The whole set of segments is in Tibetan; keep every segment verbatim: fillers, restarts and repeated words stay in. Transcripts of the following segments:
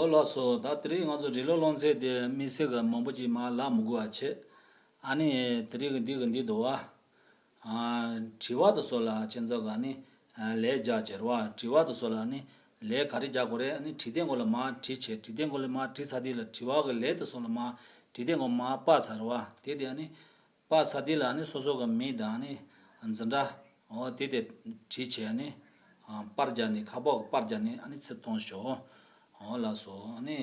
ཨོ་ལགས་སོ། ད་དེ་རིང་ང་ཚོ་རི་ལོ་རླུང་རྩེད་དེ་དམིགས་བསལ་གྱི་མང་པོ་ཅིག་མར་ལབ་མི་དགོས་པ་བྱས། ཨ་ནི་དེ་རིང་གི་འདི་གི་འདི་འདུག་བ། ཨ། དྲི་བ་དེ་ཚོ་ལ་ཁྱེད་ཚོ་ག་ནི་ཨ་ལན་རྒྱག་བྱས་རེད་བ། དྲི་བ་དེ་ཚོ་ལ་ནི་ལན་ག་རེ་རྒྱག་དགོས་རེད། ཨ་ནི་བྲིས་དེབ་སྒང་ལ་མར་བྲིས་བྱས། བྲིས་དེབ་སྒང་ལ་མར་བྲིས་ཚར་དུས་ལ་དྲི་བ་གི་ལན་དེ་ཚོ་ལ་མར་བྲིས་དེབ་སྒང་མར་ཕབ་ཚར་རེད་བ། དེ་དེ་ཨ་ནི་པར་ཚ་འདི་ལ་ནི་སོ་སོ་གི་མིང་དང་ནི་འཛིན་གྲྭ། འོ་དེ་དེ་བྲིས་བྱས་ནི་པར་རྒྱག་ནི་ཁ་པར་གི་པར་རྒྱག་ནི་ཨ་ནི་ཚུར་གཏོང་ཤོག་ཨོ་ལགས་སོ། ཨ་ནི་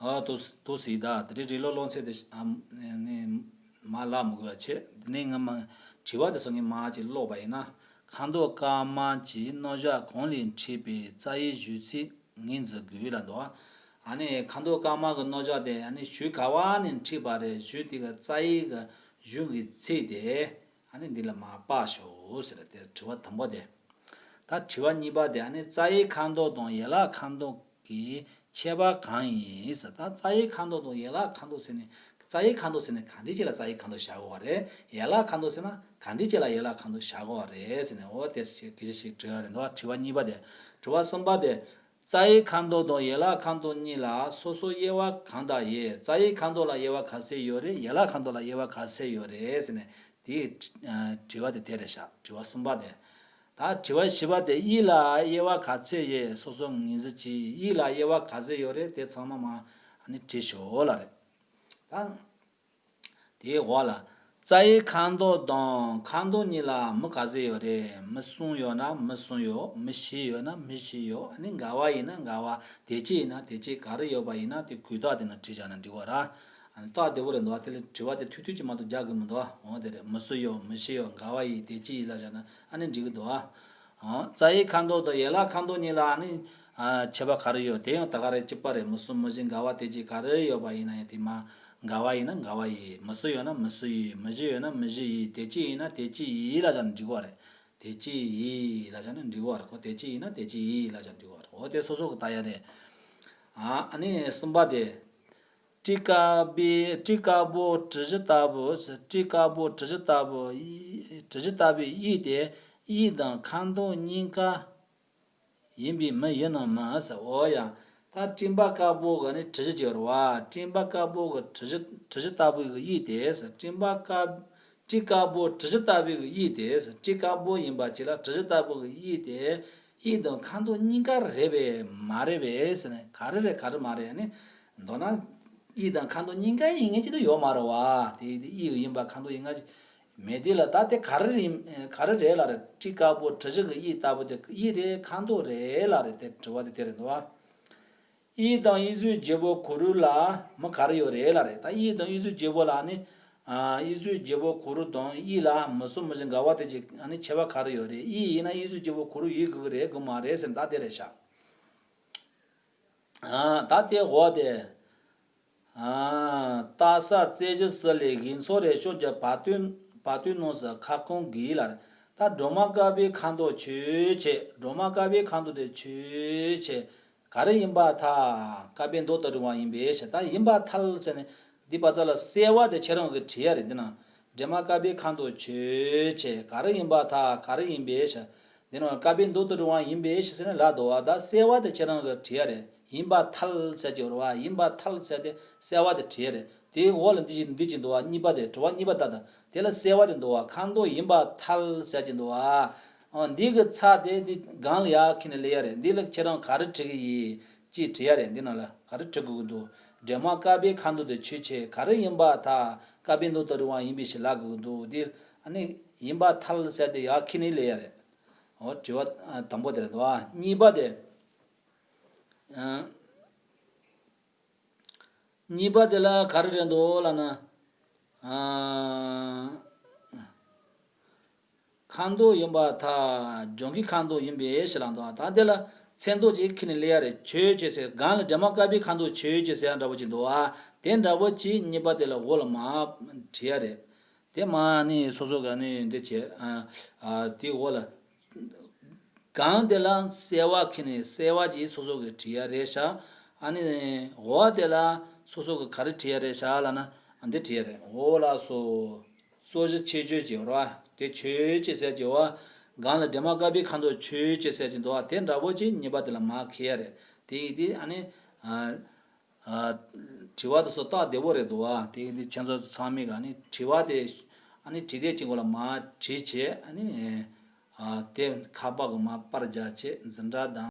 ཨ་དུ་དུ་སི་ད་དེ་རིང་རི་ལོ་རླུང་རྩེད་དེ་ཨ་ནི་མར་ལབ་མི་དགོས་པ་བྱས། དེ་ནས་ངས་མ་དྲི་བ་དེ་ཚོ་ངས་མར་ཅིག་ཀློག་པ་ཡིན་ན། ཁ་མདོག་དཀར་དམར་གྱི་རྣོ་ལྕགས་གང་ལས་འཁྲིད་པའི་རྩ་བའི་གཞུག་ཚིག་ངོས་འཛིན་དགོས་ལབ་འདུག་ཨ་ནི་ཁ་མདོག་དཀར་དམར་གྱི་རྣོ་ལྕགས་དེ་ཨ་ནི་གཞུག་ག་བ་ནས་འཁྲིད་པ་རེད། གཞུག་དེ་གི་རྩ་བའི་གི་གཞུག་གི་ཚིག་དེ་ཨ་ནི་འདི་ལ་མར་ཕབ་ཤོག་ཟེར། དེ་དྲི་བ་དང་པོ་དེ། ད་དྲི་བ་གཉིས་པ་དེ་ཨ་ནི་རྩ་བའི་ཁ་མདོག་དང་ཡན་ལག་ཁ་མདོག་གི་ཁྱད་པར་གང་ཡིན་ཟེར། ད་རྩ་བའི་ཁ་མདོག་དང་ཡན་ལག་ཁ་མདོག་ཟེར་ནས། རྩ་བའི་ཁ་མདོག་ཟེར་ནས་གང་འདྲའི་ཅིག་ལ་རྩ་བའི་ཁ་མདོག་བཞག་དགོས་པ་རེད། ཡན་ལག་ཁ་མདོག་ཟེར་ན་གང་འདྲའི་ཅིག་ལ་ཡན་ལག་ཁ་མདོག་བཞག་དགོས་པ་རེད་ཟེར་ནས། འོ་དེ་སྐད་ཆ་ཞིག་དྲི་ཡ་རེད་འདུག་དྲི་བ་གཉིས་པ་དེ། དྲི་བ་གསུམ་པ་དེ། རྩ་བའི་ཁ་མདོག་དང་ཡན་ལག་ཁ་མདོག་གཉིས་ལ་སོ་སོའི་དབྱེ་བ་གང་དག་ཡོད། རྩ་བའི་ཁ་མདོག་ལ་དབྱེ་བ་ག་ཚད་ཡོད་རེད། ཡན་ལག་ཁ་མདོག་ལ་དབྱེ་བ་ག་ཚད་ཡོད་རེད་ཟེར་ནས། དེའི་དྲི་བ་དེ་དེ་རེད་ཤག་དྲི་བ་གསུམ་པ་དེ། ད་དྲི་བ་བཞི་པ་དེ། དབྱིབས་ལ་དབྱེ་བ་ག་ཚད་ཡོད། སོ་སོ་ངོས་འཛིན་གྱིས། དབྱིབས་ལ་དབྱེ་བ་ག་ཚད་ཡོད་རེད། དེ་ཚང་མ་མར་ཨ་ནི་བྲིས་ཤོག་ལབ་རེད། ད་དེའི་འོག་ལ། རྩ་བའི་ཁ་མདོག་དང་ཁ་མདོག་གཉིས་ལ་མུ་ག་ཚད་ཡོད་རེད། མུ་གསུམ་ཡོད་ན་མུ་གསུམ་ཡོད། མུ་བཞི་ཡོད་ན་མུ་བཞི་ཡོད། ཨ་ནི་འགལ་བ་ཡིན་ན་འགལ་བ། དེ་གཅིག་ཡིན་ན་དེ་གཅིག་ག་རེ་ཡོད་པ་ཡིན་ན་དེ་གུས་རྟགས་དེ་ནང་བྲིས་བཞག་ན་འགྲིག་གོ་ར། ཨ་ནི་རྟགས་བདེ་པོ་རེད་འདུག་བ། དེ་ལ་དྲི་བ་དེ་ཐུང་ཐུང་ཅིག་མ་གཏོགས་རྒྱག་གི་མི་འདུག་བ། འོ་དེ་རེད། མུ་གསུམ་ཡོད། མུ་བཞི་ཡོད། འགལ་བ་ཡིན། དེ་གཅིག་ཡིན་ལབ་བཞག་ན་ཨ་ནི་འགྲིག་གི་འདུག་བ། ཨ། རྩ་བའི་ཁ་མདོག་དང་ཡན་ལག་ཁ་མདོག་གཉིས་ལ་ཨ་ནི་ཨ་ཁྱད་པར་ག་རེ་ཡོད། དེ་ཡང་ད་ག་རེ་གཅིག་པ་རེད། མུ་གསུམ་མུ་བཞི་འགལ་བ་དེ་གཅིག་ག་རེ་ཡོད་པ་ཡིན་ན་ཡང་དེ་མར་འགལ་བ་ཡིན་ན་འགལ་བ་ཡིན། མུ་གསུམ་ཡོད་ན་མུ་གསུམ་ཡིན། མུ་བཞི་ཡོད་ན་མུ་བཞི་ཡིན། དེ་གཅིག་ཡིན་ན་དེ་གཅིག་ཡིན་ལབ་བཞག་ན་འགྲིག་གོ་རེད། དེ་གཅིག་ཡིན་ལབ་བཞག་ན་འགྲིག་གོ་རེད། ཁོ་དེ་གཅིག་ཡིན་ན་དེ་གཅིག་ཡིན་ལབ་བཞག་ན་འགྲིག་གོ་རེད། འོ་དེ་སོ་སོ་གི་ལྟ་ཡ་རེད། ཨ་ཨ་ནི་གསུམ་པ་དེ། ཊཱི་ཀ་པའི་ཊཱི་ཀ་པོ་གྲུ་བཞི་ལྟ་བུ། ཊཱི་ཀ་པོ་གྲུ་བཞི་ལྟ་བུ། གྲུ་བཞི་ལྟ་བུའི་དབྱིབས་དེ་དབྱིབས་དང་ཁ་མདོག་གཉིས་ཀ་ཡིན་པའི་མུ་ཡིན་ནམ་མིན་ཟེར། འོ་ཡ། ད་སྤྲིན་པ་དཀར་པོ་གི་ནི་གྲུ་བཞི་ཅིག་ཡོད་རེད་བ། སྤྲིན་པ་དཀར་པོ་གི་གྲུ་བཞི་གྲུ་བཞི་ལྟ་བུ་གི་དབྱིབས་དེ་ཟེར། སྤྲིན་པ་དཀར་ཊཱི་ཀ་པོ་གྲུ་བཞི་ལྟ་བུ་གི་དབྱིབས་དེ་ཟེར། ཊཱི་ཀ་པོ་ཡིན་པ་ཅིག་ལ་གྲུ་བཞི་ལྟ་བུ་གི་དབྱིབས་དེ་དབྱིབས་དང་ཁ་མདོག་གཉིས་ཀ་རེད་པས་མ་རེད་པས་ཟེར་ནས། ག་རེ་རེད་ག་རེ་མ་རེད། ཨ་ནི་མདོར་ན་དབྱིབས་དང་ཁ་མདོག་གཉིས་ཀ་ཡིན་མཁན་ཅིག་ཏུ་ཡོད་མ་རེད་བ། དེ་དེ་དབྱིབས་ཡིན་པ་ཁ་མདོག་ཡིན་མཁན་ཅིག་མེད་དེ་ལ། ད་དེ་ག་རེ་རེད། ག་རེ་རེད་ལབ་རེད། ཊཱི་ཀ་པོ་གྲུ་བཞི་གི་དབྱིབས་ལྟ་བུ་དེ་དབྱིབས་རེད་ཁ་མདོག་རེད་ལབ་རེད། དེ་དྲི་བ་དེ་དེ་རེད་འདུག་བ། དབྱིབས་དང་དབྱིབས་གཟུགས་བརྗེ་པོ་གུ་རུ་ལ་མུ་ག་རེ་ཡོད་རེད་ལབ་རེད། ད་དབྱིབས་དང་དབྱིབས་གཟུགས་བརྗེ་པོ་ལ་ནི། ཨ་དབྱིབས་གཟུགས་བརྗེ་པོ་གུ་རུ་དང་དབྱིབས་ལ་མུ་གསུམ་མུ་བཞི་འགལ་བ་དེ་ཅིག་ཨ་ནི་ཁྱད་པར་ག་རེ་ཡོད་རེད། དབྱིབས་ཡིན་ན་དབྱིབས་གཟུགས་བརྗེ་པོ་གུ་རུ་ཡིན་དགོས་ཀྱི་རེད་དགོས་མ་རེད་ཟེར་ན་ད་དེ་རེད་ཤག་ཨ་ད་དེ་འོ་དེ། ཨ་སྟག་ས་རྩེ་བཞི་སི་ལའི་གི་མཚོ་རེ་ཤོད་ཀྱི་བར་དོའི་བར་དོའི་ནང་སུ་ཁ་སྐོང་གི་ལ། ད་སྒྲོལ་མ་དཀར་པོའི་ཁ་མདོག་ཆོས་ཆེ། སྒྲོལ་མ་དཀར་པོའི་ཁ་མདོག་དེ་ཆོས་ཆེ། ག་རེ་ཡིན་པར་ཐལ། དཀར་པོའི་མདོག་ཏུ་རུང་བ་ཡིན་པས་ཤེས། ད་ཡིན་པར་ཐལ་ཟེར་ནས་འདི་བ་ཚ་ལ་གསལ་བ་དེ་ཁྱེད་རང་གིས་བྲིས་ཡ་རེད། འདི་ན་སྒྲོལ་མ་དཀར་པོའི་ཁ་མདོག་ཆོས་ཆེ། ག་རེ་ཡིན་པར་ཐལ། ག་རེ་ཡིན་པས་ཤེས། འདི་ནང་དཀར་པོའི་མདོག་ཏུ་རུང་བ་ཡིན་པས་ཤེས་ཟེར་ནས་ལབ་འདུག་བ། ད་གསལ་བ་དེ་ཁྱེད་རང་གིས་བྲིས་ཡ་རེད། ཡིན་པར་ཐལ་ཟེར་གྱི་ཡོད་རེད་བ། ཡིན་པར་ཐལ་ཟེར་དེ་གསལ་བ་དེ་བྲིས་ཡ་རེད། དེའི་འོག་ལ་འདི་བཞིན་འདི་བཞིན་འདུག་བ། གཉིས་པ་དེ་དྲི་བ་གཉིས་པ་ད་ལྟ་དེ་ལ་གསལ་བ་དེ་འདུག་བ། ཁ་མདོག་ཡིན་པར་ཐལ་ཟེར་གྱི་འདུག་བ། ཨ་འདི་གི་ཚ་དེ་འདི་སྒང་ལ་ཡར་འཁྱེར་ནས་སླེབས་ཡ་རེད། འདི་ལ་ཁྱེད་རང་ག་རེ་བྲི་གི་ཡིན་ཅིག་བྲིས་ཡ་རེད། འདི་ནང་ལ་ག་རེ་བྲི་དགོས་ཀྱི་འདུག་སྒྲོལ་མ་དཀར་པོའི་ཁ་མདོག་དེ་ཆོས་ཆེ། ག་རེ་ཡིན་པར་ཐལ། དཀར་པོའི་མདོག་ཏུ་རུང་བ་ཡིན་པས་ཤེས་ལབ་དགོས་ཀྱི་འདུག་འདི་ཨ་ནི་ཡིན་པར་ཐལ་ཟེར་དེ་ཡར་འཁྱེར་ནས་སླེབས་ཡ་རེད། འོ་དྲི་བ་ཨ་དང་པོ་དེ་རེད་འདུག་ཨ། གཉིས་པ་དེ། ཨ་གཉིས་པ་དེ་ལ་ག་རེ་རེད་འདུག་ལབ་ན། ཨ་ཁ་མདོག་ཡིན་པར་ཐལ། ལྗང་གུའི་ཁ་མདོག་ཡིན་པས་ཤེས་ལབ་འདུག་ཨ། ད་དེ་ལ་མཚན་མདོག་ཅིག་འཁྱེར་ནས་སླེབས་ཡ་རེད། ཆོས་ཆེ་ཟེར། སྒང་ལ་སྒྲོལ་མ་དཀར་པོའི་ཁ་མདོག་ཆོས་ཆེ་ཟེར་ཡ་འདྲ་པོ་ཅིག་འདུག་ཨ། དེ་འདྲ་པོ་ཅིག་གཉིས་པ་དེ་ལ་འོག་ལ་མར་བྲིས་ཡ་རེད། དེ་མར་ནི་སོ་སོ་ག་ནི་འདི་བྱས། ཨ་ཨ་དེ་འོག་ལ་སྒང་དེ་ལ་གསལ་བ་འཁྱེར་ནས་གསལ་བ་ཅིག་སོ་སོ་གིས་བྲིས་ཡ་རེད་ཤག་ཨ་ནི་འོག་དེ་ལ་སོ་སོ་གིས་ག་རེ་བྲིས་ཡ་རེད་ཤག་ལབ་ན་འདི་བྲིས་ཡ་རེད། འོ་ལགས་སོ། རྩོད་གཞི་ཆེ་ཆོས་ཅིག་ཡོད་རེད་བ། དེ་ཆོས་ཅིག་ཟེར་གྱི་ཡོད་བ། སྒང་ལ་སྒྲོལ་མ་དཀར་པོའི་ཁ་མདོག་ཆོས་ཅིག་ཟེར་གྱི་འདུག་བ། དེ་འདྲ་པོ་ཅིག་གཉིས་པ་དེ་ལ་མར་འཁྱེར་ཡ་རེད། དེ་ཡིན་དུས་ཨ་ནི་ ཨ། ཨ། དྲི་བ་དེ་ཚོ་སྟབས་བདེ་པོ་རེད་འདུག་བ། དེ་ནི་ཁྱེད་ཚོ་ཚང་མས་ག་ནི་དྲི་བ་དེ། ཨ་ནི་དྲི་དེ་གཅིག་པོ་ལ་མར་བྲིས་བྱས། ཨ་ནི། ཨ། དེ་ཁ་པར་གི་མར་པར་རྒྱག་བྱས་འཛིན་གྲྭ་དང་།